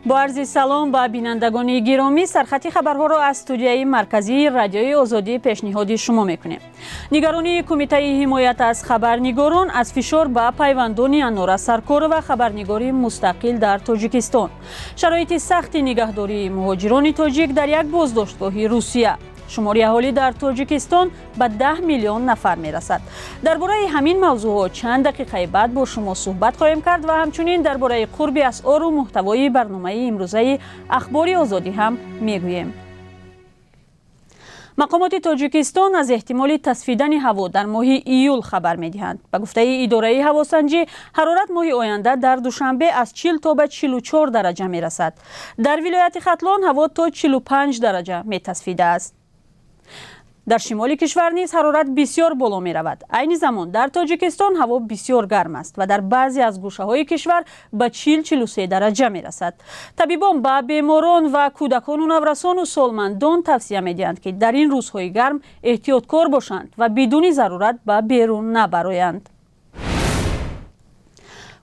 Бо арзи салом ба бинандагони гиромӣ, сархати хабарҳоро аз студияи марказии Радиои Озодӣ пешниҳоди шумо мекунем. Нигаронии Кумитаи ҳимоят аз хабарнигорон аз фишор ба пайвандони Анора Саркорова, хабарнигори мустақил дар Тоҷикистон. Шароити сахти нигаҳдории муҳоҷирони тоҷик дар як боздоштгоҳи Русия. Шумори аҳолӣ дар Тоҷикистон ба 10 миллион нафар мерасад. Дар бораи ҳамин мавзӯъҳо чанд дақиқаи баъд бо шумо суҳбат хоҳем кард ва ҳамчунин дар бораи қурби асъору муҳтавои барномаи имрӯзаи Ахбори Озодӣ ҳам мегӯем. Мақомоти Тоҷикистон аз эҳтимоли тасфидани ҳаво дар моҳи июл хабар медиҳанд. Ба гуфтаи идораи ҳавосанҷӣ, ҳарорат моҳи оянда дар Душанбе аз 40 то ба 44 дараҷа мерасад. Дар вилояти Хатлон ҳаво то 45 дараҷа метасфидааст. Дар шимоли кишвар низ ҳарорат бисёр боло меравад. Айни замон дар Тоҷикистон ҳаво бисёр гарм аст ва дар баъзе аз гӯшаҳои кишвар ба 40-43 дараҷа мерасад. Табибон ба беморон ва кӯдакону наврасону солмандон тавсия медиҳанд, ки дар ин рӯзҳои гарм эҳтиёткор бошанд ва бидуни зарурат ба берун набароянд.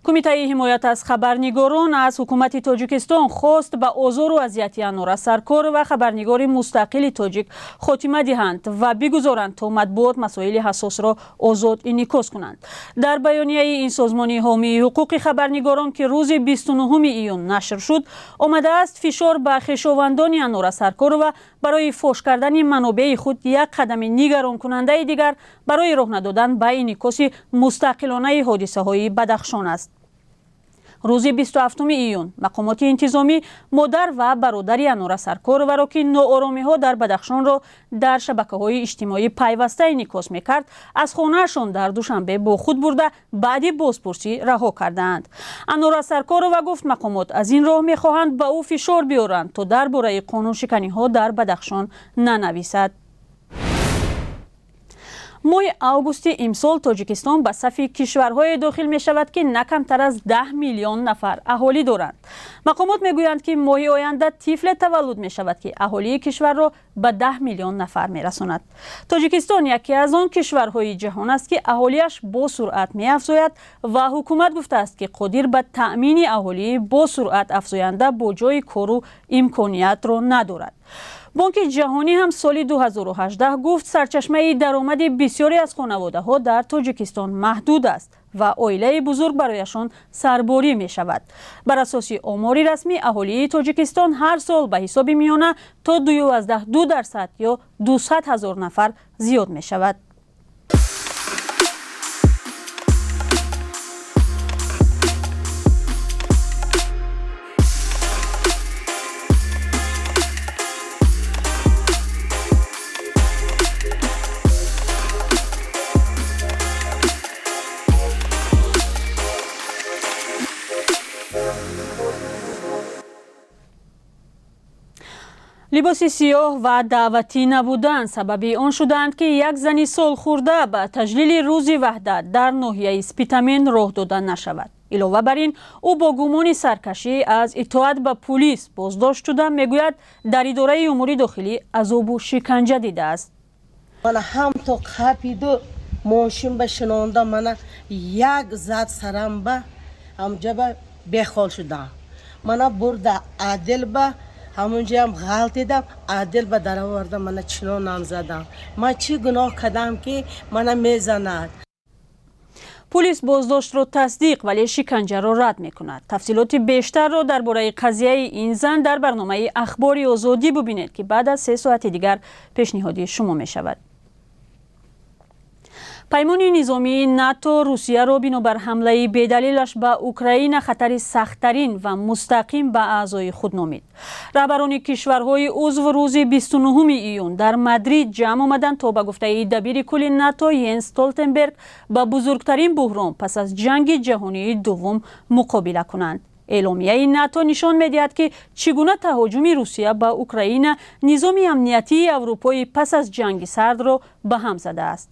Кумитаи ҳимоят аз хабарнигорон аз ҳукумати Тоҷикистон хост, ба озору азияти Анора Саркорова, хабарнигори мустақили тоҷик, хотима диҳанд ва бигузоранд, то матбуот масоили ҳассосро озод инъикос кунанд. Дар баёнияи ин созмони ҳомии ҳуқуқи хабарнигорон, ки рӯзи 29 июн нашр шуд, омадааст: фишор ба хешовандони Анора Саркорова барои фош кардани манобеи худ як қадами нигаронкунандаи дигар барои роҳ надодан ба инъикоси мустақилонаи ҳодисаҳои Бадахшон аст. Рӯзи 27 июн мақомоти интизомӣ модар ва бародари Анора Саркорованро, ки нооромиҳо дар Бадахшонро дар шабакаҳои иҷтимоӣ пайваста инъикос мекард, аз хонаашон дар Душанбе бо худ бурда, баъди бозпурсӣ раҳо кардаанд. Анора Саркорова гуфт, мақомот аз ин роҳ мехоҳанд ба ӯ фишор биёранд, то дар бораи қонуншиканиҳо дар Бадахшон нанависад. Моҳи августи имсол Тоҷикистон ба сафи кишварҳое дохил мешавад, ки на камтар аз 10 миллион нафар аҳолӣ доранд. Мақомот мегӯянд, ки моҳи оянда тифле таваллуд мешавад, ки аҳолии кишварро ба 10 миллион нафар мерасонад. Тоҷикистон яке аз он кишварҳои ҷаҳон аст, ки аҳолиаш бо суръат меафзояд ва ҳукумат гуфтааст, ки қодир ба таъмини аҳолии бо суръат афзоянда бо ҷойи кору имкониятро надорад. Бонки Ҷаҳонӣ ҳам соли 2018 гуфт, сарчашмаи даромади бисёре аз хонаводаҳо дар Тоҷикистон маҳдуд аст ва оилаи бузург барояшон сарборӣ мешавад. Бар асоси омори расмӣ, аҳолии Тоҷикистон ҳар сол ба ҳисоби миёна то 2,2% ё 200 ҳазор нафар зиёд мешавад. Либоси сиёҳ ва даъватӣ набудан сабаби он шуданд, ки як зани солхӯрда ба таҷлили Рӯзи Ваҳдат дар ноҳияи Спитамен роҳ дода нашавад. Илова бар ин, ӯ бо гумони саркашӣ аз итоат ба пулис боздошт шуда, мегӯяд, дар идораи умури дохилӣ азобу шиканҷа дидааст. Мана ҳамто қапиду мошин ба шинонда, мана як зад сарам ба ҳамҷаба, бехол шудам. Мана бурда отдел ба, ҳамунҷоям ғалтидам, отдел ба дароварда, мана чинонам задам. Ман чӣ гуноҳ кардам, ки мана мезанад? Пулис боздоштро тасдиқ, вале шиканҷаро рад мекунад. Тафсилоти бештарро дар бораи қазияи ин зан дар барномаи Ахбори Озодӣ бубинед, ки баъд аз 3 соати дигар пешниҳоди шумо мешавад. Паймони низомии НАТО Русияро бинобар ҳамлаи бедалилаш ба Украина хатари сахттарин ва мустақим ба аъзои худ номид. Раҳбарони кишварҳои узв рӯзи 29 июн дар Мадрид ҷамъ омаданд, то ба гуфтаи дабири кулли НАТО Йенс Столтенберг ба бузургтарин буҳрон пас аз Ҷанги Ҷаҳонии Дуввум муқобила кунанд. Эъломияи НАТО нишон медиҳад, ки чӣ гуна таҳоҷуми Русия ба Украина низоми амниятии Аврупои пас аз Ҷанги Сардро ба ҳам задааст.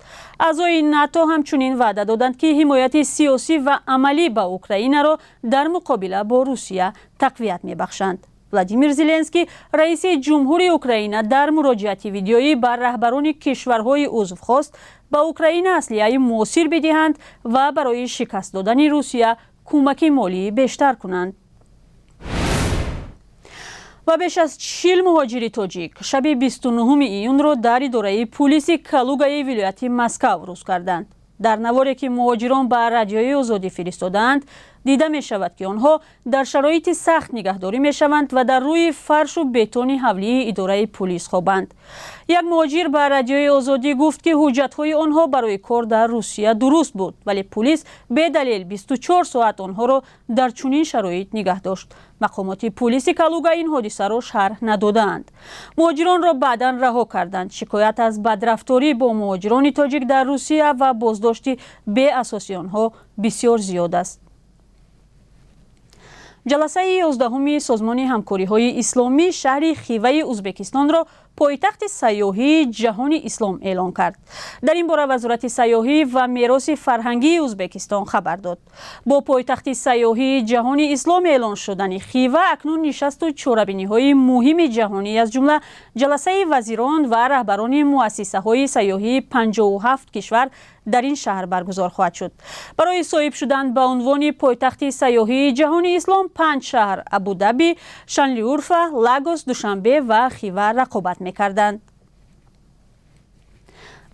Аъзои НАТО ҳамчунин ваъда доданд, ки ҳимояти сиёсӣ ва амалӣ ба Украинаро дар муқобила бо Русия тақвият мебахшанд. Владимир Зеленский, раиси ҷумҳури Украина, дар муроҷиати видеоӣ ба раҳбарони кишварҳои узв хост, ба Украина аслиҳаи муосир бидиҳанд ва барои шикаст додани Русия кӯмаки молии бештар кунанд. Ва беш аз 40 муҳоҷири тоҷик шаби 29 июнро дар идораи пулиси Калугаи вилояти Москав рӯз карданд. Дар наворе, ки муҳоҷирон ба Радиои Озодӣ фиристодаанд, дида мешавад, ки онҳо дар шароити сахт нигаҳдорӣ мешаванд ва дар рӯи фаршу бетони ҳавлии идораи пулис хобанд. Як муҳоҷир ба Радиои Озодӣ гуфт, ки ҳуҷҷатҳои онҳо барои кор дар Русия дуруст буд, вале пулис бедалел 24 соат онҳоро дар чунин шароит нигаҳ дошт. Мақомоти пулиси Калуга ин ҳодисаро шарҳ надодаанд. Муҳоҷиронро баъдан раҳо карданд. Шикоят аз бадрафторӣ бо муҳоҷирони тоҷик дар Русия ва боздошти беасоси онҳо бисёр зиёд аст. Ҷаласаи 11-уми Созмони ҳамкориҳои исломӣ шаҳри Хиваи Узбекистонро пойтахти сайёҳии ҷаҳони ислом эълон кард. Дар ин бора Вазорати сайёҳӣ ва мероси фарҳангии Узбекистон хабар дод. Бо пойтахти сайёҳии ҷаҳони ислом эълон шудани Хива, акнун нишасту чорабиниҳои муҳими ҷаҳонӣ, аз ҷумла ҷаласаи вазирон ва раҳбарони муассисаҳои сайёҳии 57 кишвар дар ин шаҳр баргузор хоҳад шуд. Барои соҳиб шудан ба унвони пойтахти сайёҳии ҷаҳони ислом панҷ шаҳр: Абудаби, Шанлиурфа, Лагос, Душанбе ва Хива рақобат мекарданд.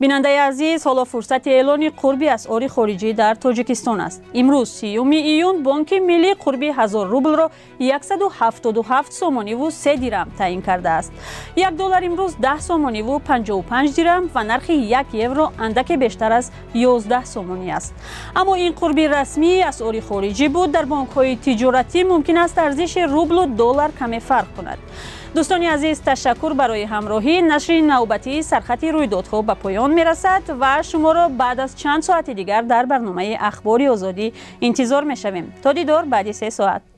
Бинандаи азиз, ҳоло фурсати эълони қурби асъори хориҷӣ дар Тоҷикистон аст. Имрӯз, 30 июн, Бонки Миллӣ қурби 1000 рублро 177 сомониву 3 дирам таъин кардааст. 1 доллар имрӯз 10 сомониву 55 дирам ва нархи 1 евро андаке бештар аз 11 сомонӣ аст. Аммо ин қурби расмии асъори хориҷӣ буд. Дар бонкҳои тиҷоратӣ мумкин аст арзиши рублу доллар каме фарқ кунад. Дӯстони азиз, ташаккур барои ҳамроҳӣ. Нашри навбатии Сархати рӯйдодҳо ба поён мерасад ва шуморо баъд аз чанд соати дигар дар барномаи Ахбори Озодӣ интизор мешавем. То дидор баъди 3 соат.